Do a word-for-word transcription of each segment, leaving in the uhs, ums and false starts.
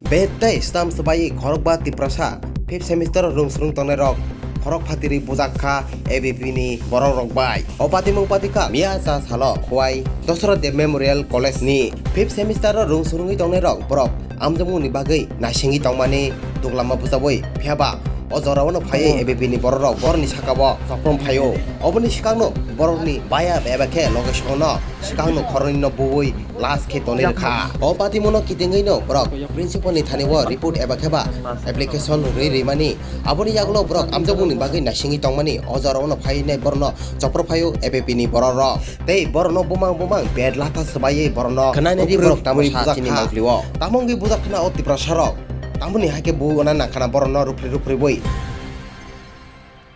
Bed tei stamp swbaiwi khorokba Tiprasa fifth semester rwng swrwng tongnairok khorok phatirwi bujak kha A B P ni borok rok bai. O patimung patikha miya cha salo Khowai Dosra Deb Memorial College ni fifth semester o rwng swrwngwi tongnairok borok amjokmung ni bagwi naisingwi tongmani tuklama bwchabwi phiyaba o jorao no phaiwi A B P ni borok rok borok ni saka o choprom phaio. Oboni swkang no borok ni buyer eba khe location no swkang no khoroknwi no buwi last khe tonwi rwkha. O patimung no kitingwi no borok principal ni thani o report eba khe ba application rwi rwimani. Aboni yagulo borok amjokmung ni bagwi naisingwi tongmani o jorao no phainai borok no chopro phaio A B P ni borok rok. Tei borok no bumang bumang bed latha swbaiwi borok no khwnani di rwphri borok tamo rwphri sa bujak chini kha. Mangpli o. Tamo wngwi bujak khna o Tiprasa rok. Tamoni hai khe bo wana nang khna borok no rwphri rwphri bui.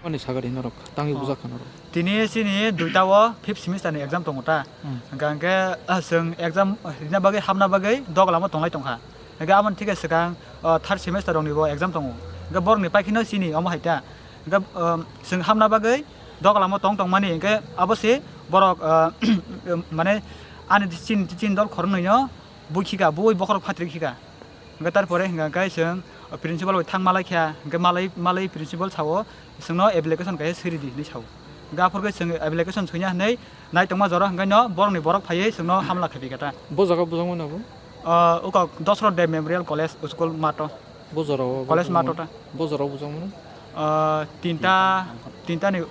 Ani sagari norok tangwi bujak khna rok. Tini chini duita o fifth semester ni exam tongo ta. Hmm. Hingka hingke, ah, chwng exam rina bagwi, hamna bagwi doglamo tonglai tongkha. Hingke aboni thike swkang, ah, third semester rokni bo exam tongo. Hingke borokni paikhino chini omo hai ta. Hingke, ah, chwng hamna bagwi doglamo tong tongmani hingke abo se borok, ah, mane ani chini, chini dol khoroknwino bui khika, bui bokhorok phatri khika. Hingke tarpore hingka hingke chwng principal bai thang malai kha, hingke malai, malai principal sao chwngno application kaisa swi ridi hinwi sao. Hingke aphuru khe chwng application swina hinwi naitongma jora hingke no borokni borok phaiwi chwngno hamla khaiphi kha ta. Bo jaga bujak mano bo? Ah, uko Dosra Deb Memorial College school mato. Bo jora o College bujak mato mano? Ta. Bo jora o bujak mano? Ah, tinta, tinta ni,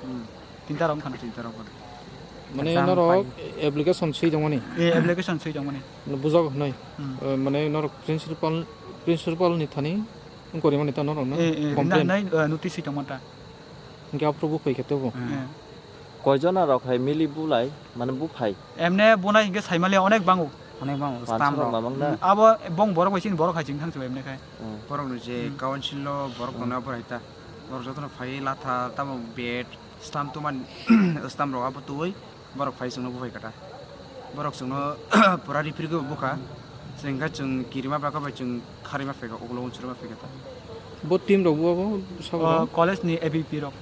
tinta rok wngkha na. Tinta rok wngkha na. Mane exam norok pai. Application swi tongmani? Eh, application swi tongmani. Bujak hinwi. Hmm. Eh, mane norok principal, principal ni thani wngkori mani ta norok no? Eh, eh, complain. Rina hinwi, eh, notice swi tongmani ta. Hingke aphuru buphai khe tebo. Hmm. Eh. Koijona rok hai mili bulai, mane buphai? Emne bunai hingke saimali onek bango. Onek bango, stamp rok. Mansa rok mamang na? Hmm, abo bong borok bai chini borok hai ching thang chibai emne khai. Hmm. Borok ni je council lo borok tongnai abo hai ta. Borok jotono phai latha tamo bed, stamp tuman, stamp rok abo tubui. Borok phai chwngno buphai kha ta. Borok chwngno pura ripri khe bukha. Chwng khe chwng kirima bwkha bai chwng kharima phaikha, ulo unsuri ma phaikha ta. Bo team rok bo abo sabo? O, rok? College ni A B P rok.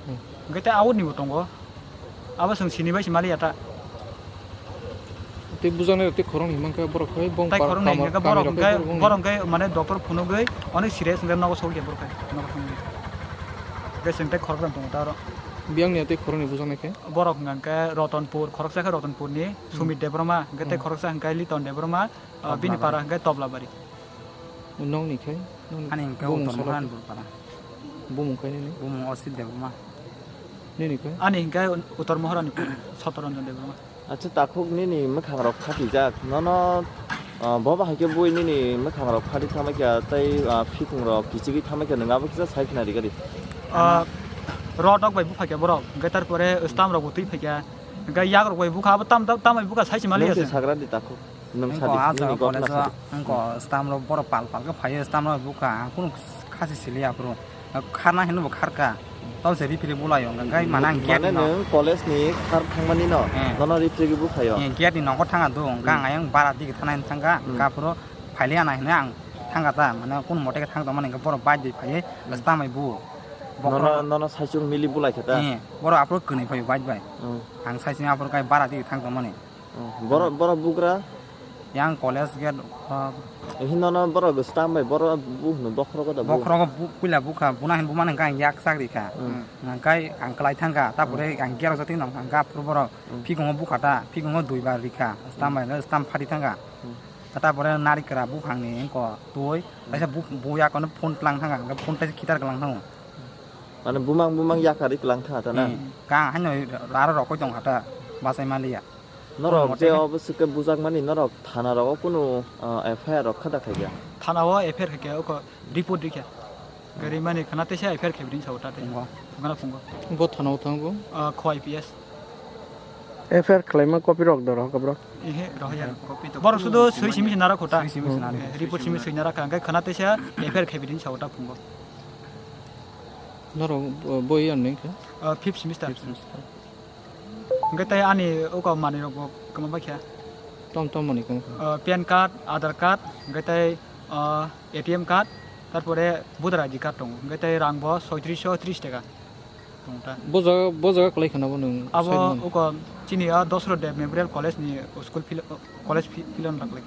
Hmm. Hwnkhe tei out ni bo tongo. Abo chwng sini bai se mali ya ta. Tei bujaknai rok tei khoroknwi himkhe borok khai bong. Tai par-, khoroknwi kamar-, hwnkhe borok kamera khai hwnkhe borok hwnkhe mane doctor phunugwi onek serious hwnkhe nogo sogwi ya borok khai nogo thangwi. Hwnkhe chwng tei khoroknwi tongo ta oro. Biyangni tei khoroknwi bujaknai khe? Borok hwnka hwnkhe Rotonpur, khoroksa khe Rotonpurni, hmm, Sumit Debbarma, hwnkhe tei, hmm, khoroksa hwnkhe Liton Debbarma, ah, bini para hwnkhe Toblabari. Nokni khe? Nokni ani hwnkhe bumung Uttor salo Mohanpur para. Bumung khe nini? Bumung Osit Debbarma. Nini khe? Ani hwnkhe Uttor Moharanipur, Sotoranjan Debbarma. Acha, takhuk nini mwkhang rok phatijak, nono, ah, bo bahai khe bui nini mwkhang rok phatwi thangbai kha tei, ah, phikung rok kichigwi thangbai kha, nwng abo kisa sai khna rigadi. Ah, rot rok bai buphaikha borok, hwnkhe tarpore stamp rok bo twi phaikha, hwnkhe yak rok bai bukha, abo tam, tam, tam bai bukha sai se mali. Nwng se sagra di takhuk, nwng sadi, ah, nini gotna sadi. Wngkha stamp rok borok pal pal khe phaio, stamp rok bukha, ang kunu khasi siliya aphuru. Kharna hinwi bo kharkha. Tamo se referee bulaio, hwnka khe mane ang gate mane no. Nwng college ni khar thangmani no, eh, nono referee buphaio. Eh, gate ni nokho thanga do, hwnka, hmm, ang ayang bara digi thana hinwi thangkha, hmm, hwnka aphuru phailiya na hinwi ang thangkha ta, mane kunu mote khe thang tongmani hwnka borok bike bai phaiwi, hmm, stamp bai bu. Nono, bokhorok nono saichung mili bulai khe ta? Eh, borok aphuru kwnwi phaio bike bai. Hmm. Ang saichung aphuru kai bara digi thang tongmani. Oh, borok, borok bugra? Yang college gate, uh, hino no borok stamp bai borok bu hino bokhorogo da bu? Bokhorogo bu-, puila bukha, buna hin bumani hwnka ang yak chak rikha. Hmm. Hwnkai ang kwlai thangkha, tapore, hmm, ang gate o jotoi nong thangkha, aphuru borok, hmm, phikungo bukha ta, phikungo duibar rikha, stamp bai no stamp phari thangkha. Hmm. Tapore narikra buphangni wngko twi, hmm, kaisa bu-, buya kono phone tlang thangkha, hwnka phone kaisa khitar kwlang thango. Mane bumang bumang yakarwi kwlang thangkha ta na? Hmm. Kang haino aro rokoi tongkha ta, bachai maliya. Norok je obo swkhe bujakmani, norok thana rogo kunu, ah, F I R rok kha da khaikha? Thana o F I R khaikha, oko report rikha. Gari mani khana teisa F I R khaibri sao ta tei. Phungo. Thungana phungo. Bo thana o thango? Ah, Khowai P S. F I R khlaima copy rok do rohor borok? Ehe, rohor ya. Copy to borok sudo swi simi sinara khota. Swi simi sinara. Eh, report simi sinara kha, hwnkhe khana teisa F I R khaibri sao ta phungo. Norok bo, bo iya neng khe? Ah, fifth semester. Fifth semester. Hwnkhe tei ani oko manwi rok bo kwma bai kha. Tom tom manwi kwma kha. Ah, pan card, Aadhaar card, hwnkhe tei, ah, A T M card, tarpore voter I D card tongo. Hwnkhe tei rang bo soitrish tris taka tongo ta. Bo jaga, bo jaga kwlai khana bo nwng abo side man. Oko chini a Dosra Deb Memorial College ni school fil-, college fi-, field ano ta kwlai.